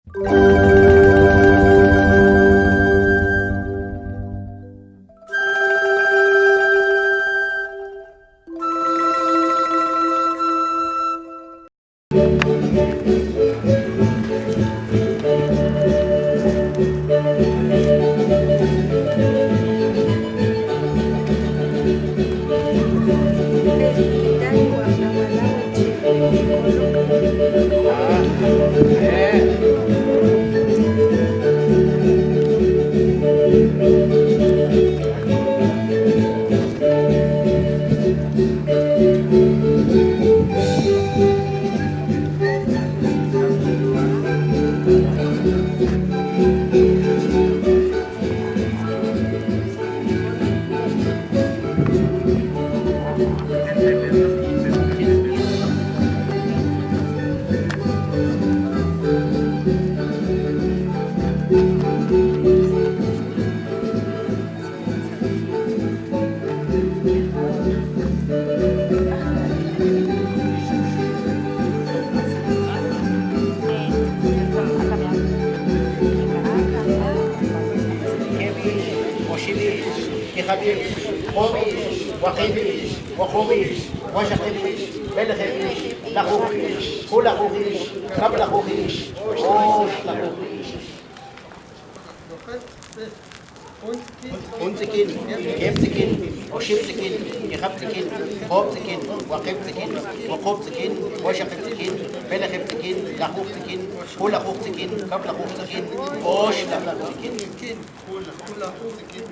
Jun tz'ikin, keb' tz'ikin, oxib' tz'ikin, kijab' tz'ikin, jo'ob' tz'ikin, waqib' tz'ikin, wuqub' tz'ikin, wajxaqib' tz'ikin, b'elejeb' tz'ikin, lajuj tz'ikin, julajuj tz'ikin, kab'lajuj tz'ikin, oxlajuj tz'ikin.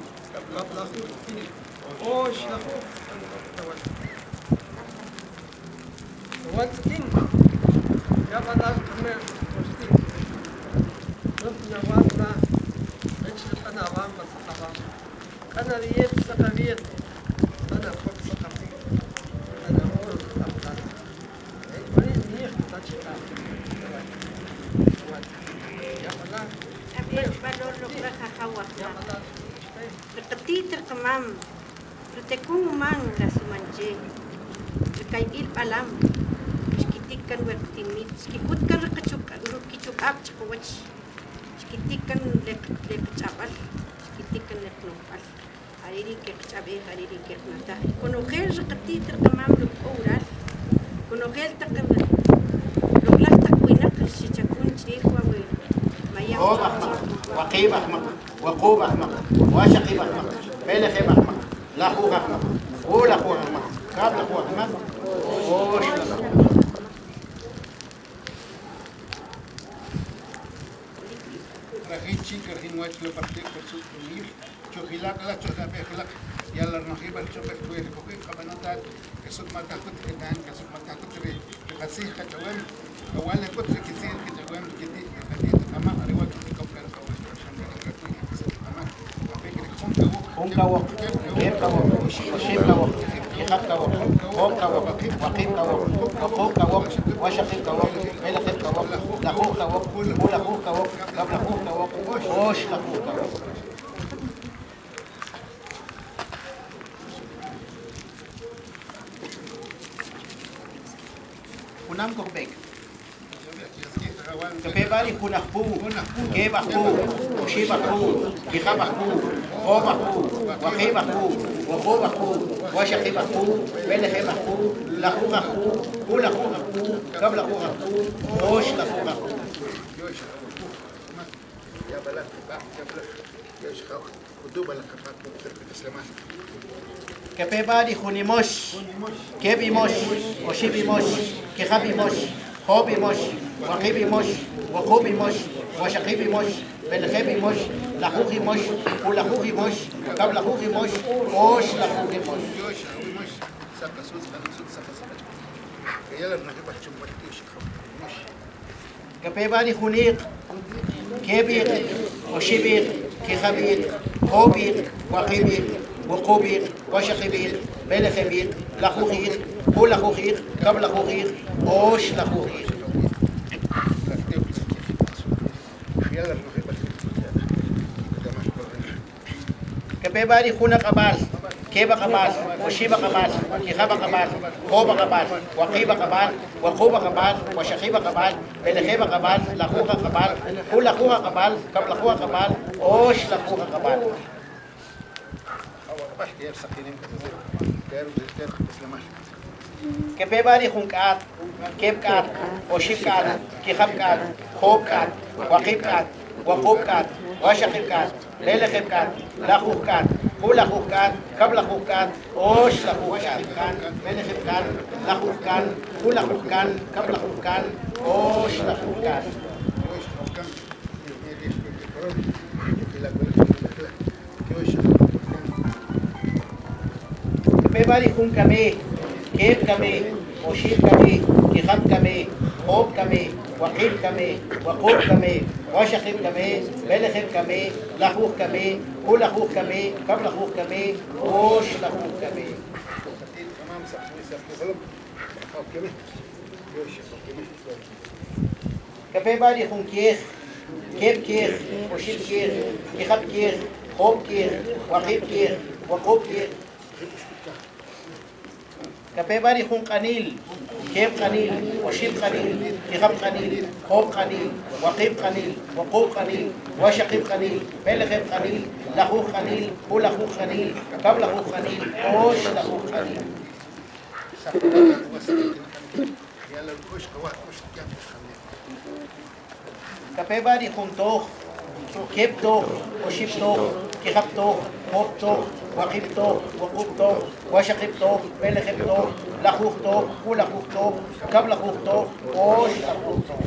Jo'ob' ajmaq, waqib' ajmaq, wuqub' ajmaq, wajxaqib' ajmaq, b'elejeb' ajmaq, lajuj ajmaq, julajuj ajmaq, kab'lajuj ajmaq, oxlajuj ajmaq. Rajin chik rajin wach lo partik por su unir, chojilaq la chojabej laq, yalla rnojibal chobel tuel koki qabanotat, kasuk matakut ketan, kasuk matakut ri qasij qachawem, awal kut ri kisir kichawem kiti kati kama ariwa kiti kopler kawach shamkani kati kama apek ri jun kawok Jun kawok, keb' kawok, oxib' kawok, kijab' kawok, jo'ob' kawok, waqib' kawok, wuqub' kawok, wajxaqib' kawok, b'elejeb' kawok, lajuj kawok, julajuj kawok, kab'lajuj kawok, oxlajuj kawok. Junam kojb'ek. Kape b'ari jun ajpu, keb' ajpu, oxib' ajpu, kijab' ajpu, jo'ob' ajpu, waqib' ajpu, wuqub' ajpu, wajxaqib' ajpu, b'elejeb' ajpu, lajuj ajpu, julajuj ajpu, kab'lajuj ajpu, oxlajuj ajpu. Ya balak, ya balak, ya shkhau, kutuba lak Kape b'ari jun imox, keb' imox, oxib' imox, kijab' imox, jo'ob' imox, waqib' imox, wuqub' imox, wajxaqib' imox, b'elejeb' imox, lajuj imox, julajuj imox, kab'lajuj imox, oxlajuj imox. Kape b'ari jun iq', keb' iq', oxib' iq', kijab' iq', jo'ob' iq', waqib' iq', wuqub' iq', wajxaqib' iq', b'elejeb' iq', lajuj iq', julajuj iq', kab'lajuj iq', oxlajuj iq'. Kape b'ari jun aq'ab'al, Keb' aq'ab'al, oxib' aq'ab'al, kijab' aq'ab'al, job' aq'ab'al, waqib' aq'ab'al, wuqub' aq'ab'al, waxaqib' aq'ab'al, b'elejeb' aq'ab'al, lajuj aq'ab'al, julajuj aq'ab'al, kab'lajuj aq'ab'al, oxlajuj aq'ab'al. Kepe b'a ri jun k'at, keb' k'at, oxib' k'at, kijab' k'at, job' k'at, waqib' k'at, wuqub' k'at, waxaqib' k'at, b'elejeb' k'at, lajuj k'at, julajuj k'at, kab'lajuj k'at, oxlajuj k'at, b'elejeb' k'at, lajuj k'at, julajuj k'at, kab'lajuj k'at, oxlajuj k'at. Kepe b'a ri jun kame, keb' kame, oxib' kame, kijab' kame, job' kame, waqib' kame, wuqub' kame, waxaqib' kame, b'elejeb' kame, lajuj kame, julajuj kame, kab'lajuj kame, oxlajuj kame. Kape b'a ri jun kiej, keb' kiej, oxib' kiej, kijab' kiej, job' kiej, waqib' kiej, wuqub' kiej. Kape b'a ri jun q'anil, keb' q'anil, oxib' q'anil, kijab' q'anil, job' q'anil, waqib' q'anil, wuqub' q'anil, waxaqib' q'anil, b'elejeb' q'anil, lajuj q'anil, julajuj q'anil, kab'lajuj q'anil, oxlajuj q'anil. Kape b'a ri jun toj, keb' toj, oxib' toj, kijab' toj, job' toj, waqib' toj, wuqub' toj, waxaqib' toj, b'elejeb' toj, lajuj toj, julajuj toj, kab'lajuj toj, oxlajuj toj.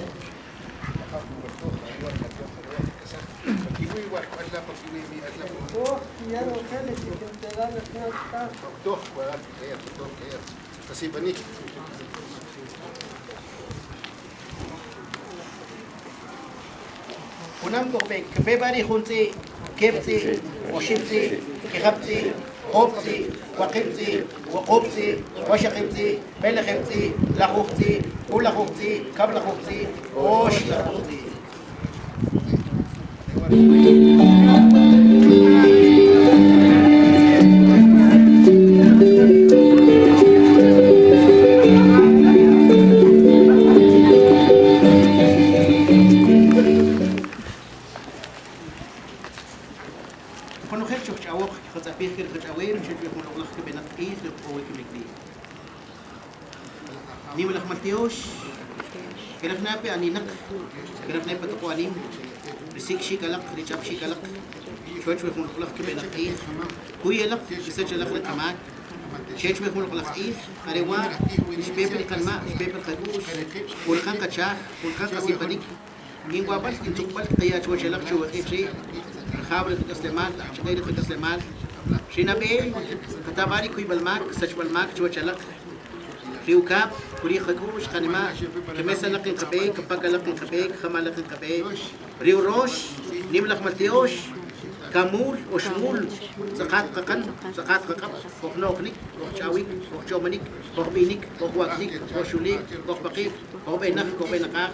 Junam kojb'ek, kpe b'a ri jun tz'i', keb' tz'i', oxib' tz'i', kijab' tz'i', job' tz'i', waqib' tz'i', wuqub' tz'i', waxaqib' tz'i', b'elejeb' tz'i', lajuj tz'i', julajuj tz'i', kab'lajuj tz'i', oxlajuj tz'i'. Qonojel chujch'awoq, kqatz'apij ri qach'awem chech we jun loq'laj kib'enaq q'ij ri k'o wi kimik ri'. Nimalaj maltyox, kraj na pe aninaq, kraj ne pa toq'o'anim, ri sik'xik alaq, ri ch'ab'xik alaq, chuwach we jun loq'laj kib'enaq q'ij, kuy alaq, xisach alaq ri qamak, chech we jun loq'laj q'ij, are wa' xpe pa ri qanma', xpe pa ri qak'u'x, uriqan qachaj, uriqan qasipanik, Ninwab'al intzuqb'al kqaya chuwach alaq cho we q'ij ri', rajaw ri qak'aslemal, ajchaq'e ri qak'aslemal. Ri nab'e, kqata b'a' ri kuyb'al mak, sachb'al mak chuwach alaq. Ri ukab', kuriq qak'u'x qanima', kmes alaq in qab'e, kpak alaq in qab'e, kjam alaq in qab'e. Ri urox, nim laj maltyox, kamul, oxmul, tz'aqat qaqan, tz'aqat qaq'ab', kojno'jnik, kojch'awik, kojchomanik, kojb'inik, kojwa'klik, kojxuli'k, kojpaqi', kojb'enaq, kojb'enaqaj.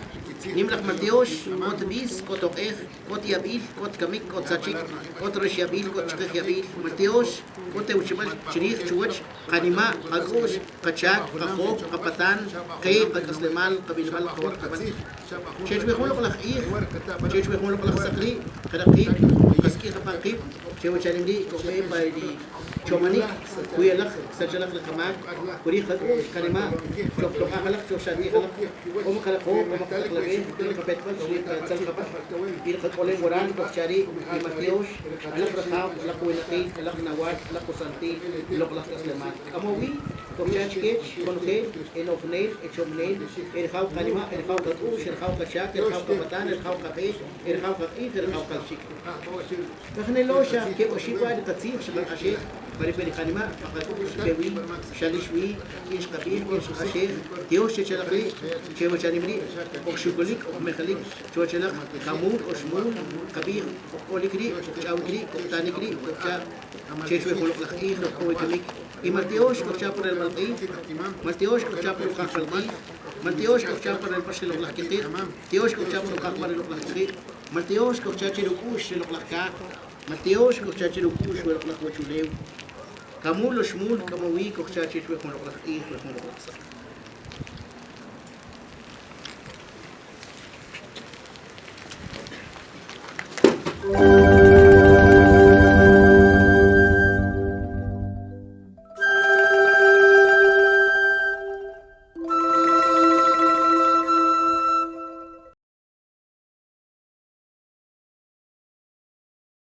Nim laj maltyox, k'ot b'is, k'ot oq'ej, k'ot yab'il, k'ot kamik, k'ot sachik, k'ot rax yab'il, k'ot chaqij yab'il. Maltyox, k'o tewchib'al chrij, chuwach, qanima', qak'u'x, qachak, qajoj, qapatan, qe, qak'aslemal, qab'inb'al, qawaq'ab'al. Chech we jun loq'laj q'ij, chech we jun loq'laj saq ri', qaraq qib', qasik'ij apan qib', che we chanim ri' kojb'e pa ri chomanik, kuy alaq, ksach alaq ri qamak, kuriq qak'u'x, qanima', chojtoq'aj alaq, chojxab'ij alaq, k'o maqaraqo, k'o maqataqlab'ej, il qapetb'al, chrij qatzalqab'al, il qak'olem waral, kojcha' ri' ri maltyox, alaq rajaw, alaq winaqil, alaq nawal, alaq usantil, loq'laj k'aslemal. K'amowi, kojcha' chkech konojel e no'jnel, e chomnel, e rajaw qanima', e rajaw qak'u'x, e rajaw qachak, e rajaw qapatan, e rajaw qab'e, e rajaw qaq'ij, e rajaw qalxik. Kajnelo xa keb' oxib' wa' ri qatzij xqaq'axej pa ri qanima', pa qak'u'x xpe wi, xalix wi, k'in xqab'ij, k'in xqaq'axej, Tyox chech alaq ri' che wachanim ri', oj xukulik, oj mejalik, chuwach alaq kamul, oxmul, qab'ij, oj k'olik ri', kojch'awik ri', kojtanik ri', kojcha' chech we jun loq'laj q'ij roj k'o wi kamik. Y maltyox kojcha' pa relb'al q'ij, maltyox kojcha' pa ruqajb'al q'ij, maltyox kojcha' pa relb'al ri loq'laj kiqiq', tyox kojcha' pa ruqajb'al ri loq'laj kiqiq', maltyox kojcha' che ruk'u'x ri loq'laj kaj, maltyox kojcha' che ruk'u'x we loq'laj uwachulew. Kamul oxmul k'amowi kojcha chech we jun loq'laj q'ij, we jun loq'laj saq.